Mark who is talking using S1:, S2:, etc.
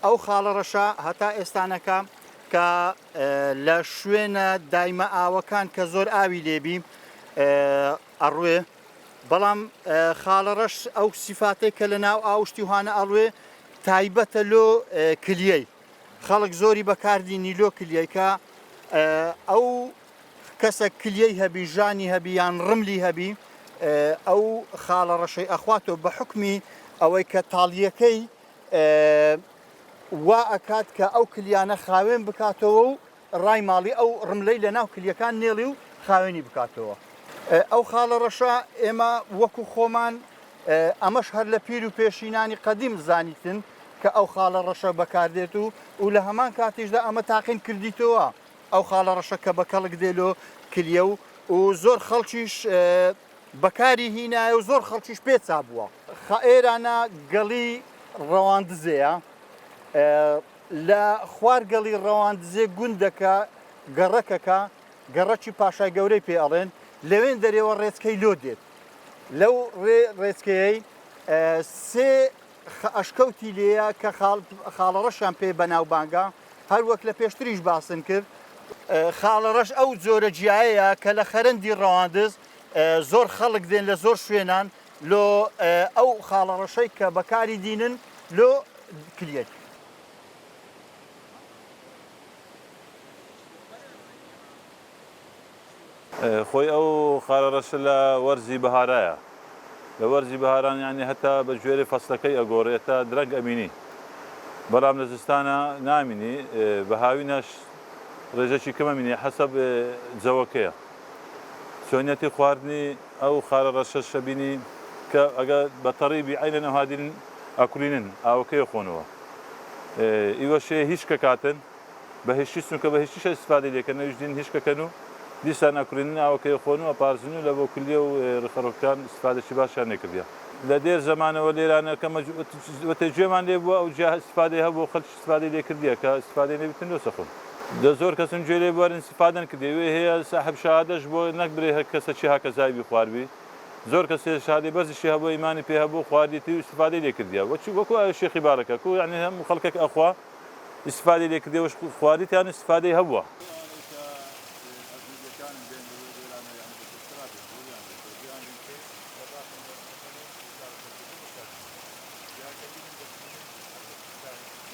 S1: ئەو خاڵە ڕەشە هەتا ئێستانەکە کە لە شوێنە دایمە ئاوەکان کە زۆر ئاوی لێبی ئەڕوێ بەڵام خاڵە ڕەش ئەو سیفاتەی کە لە ناو ئاوشتی هاانە ئەڵوێ تایبەتە لۆ کلیەی خەڵک زۆری بەکاردینی لۆ کلیەی کە ئەو کەسە کلیەی هەبی ژانی هەبی یان ڕملی هەبی ئەو خاڵە ڕەشەی ئەخواتەوە بە حکمی ئەوەی کە تاڵیەکەی وا ئەکات کە ئەو کلیانە خاوێن بکاتەوە و ڕای ماڵی ئەو ڕملەی لە ناو کلیەکان نێڵی و خاوێنی بکاتەوە. ئەو خاڵە ڕەشە ئێمە وەکو خۆمان ئەمەش هەر لە پیر و پێشینانی قەدیم زانیتن کە ئەو خاڵە ڕەشە بەکاردێت و و لە هەمان کاتیشدا ئەمە تاقین کردیتەوە ئەو خاڵە ڕەشە کە بە کەڵک دێ لۆ کلیە و و زۆر خەڵکیش بەکاری هینایە و زۆر خەڵکیش پێ چابووە. خئێرانە گەڵی ڕەواندزێیە. لە خوار گەڵی ڕەواندزێ گوندەکە، گەڕەکەکە، گەڕەکی پاشای گەورەی پێ ئەڵێن، لەوێن دەرێوە ڕێچکەی لۆ دێت. لەو ڕێ ڕێچکەیەی سێ ئەشکەوتی لێیە کە خاڵەڕەشیان پێ بەناوبانگە، هەر وەک لە پێشتریش باسم کرد، خاڵەڕەش ئەو جۆرە گیایەیە کە لە خەرەندی ڕەواندز زۆر خەڵک دێن لە زۆر شوێنان لۆ ئەو خاڵەڕەشەی کە بەکاری دینن لۆ کلیەک.
S2: خۆی ئەو خارە ڕەشە لە وەرزی بەهارایە لە وەرزی بەهاران یانی هەتا بە گوێرەی فەسلەکەی ئەگۆڕێ تا درەنگ ئەمینی بەڵام لە زستانە نامینی بە هاوینەش ڕێژەکی کەم ئەمینی حەسەب جەوەکەیە چۆنیەتی خواردنی ئەو خارە ڕەشەش ئەبینی کە ئەگە بە تەڕی بی عەینەن ئەوها دینن ئەکولینن ئاوەکەی خۆنەوە ئیوەشێ هیچکە کاتن بە هشکی چونکە بە هشکیش ئیستفادەی لێ کەن ئەویش دین هشکەکەن و دیسان ئەکولینن ئاوەکەی خۆن و ئەپارزن و لە بۆ کلیە و ڕخەڕۆکان ئیستفادەکی باشیان لێ کردیە. لە دێر زەمانەوە لێرانە کە وەتێ گوێمان لێ بووە ئەو جیا ئیستفادەی هەبوو خەلکیش ئیستفادەی لێ کردیە کە ئیستفادەی نەبیتن لۆ چەخۆن. دە زۆر کەسم گوێ لێ بووە ئیستفادەن کردیە وێ هەیە ساحب شەهادەش بووە نەک برێ هەر کەسەکی هاکەزای بی خواربی زۆر کەسێ شەهادەی بەرزیشی هەبووە ئیمانی پێ هەبوو خواردیتی و ئیستفادەی لێ کردیە وەچی وەکو شێخی بارەکە کو یانی هەموو خەڵکەک ئەخوا ئیستفادەی لێ کردیە وەش خواردیتیان ئیستفادەی هەبووە.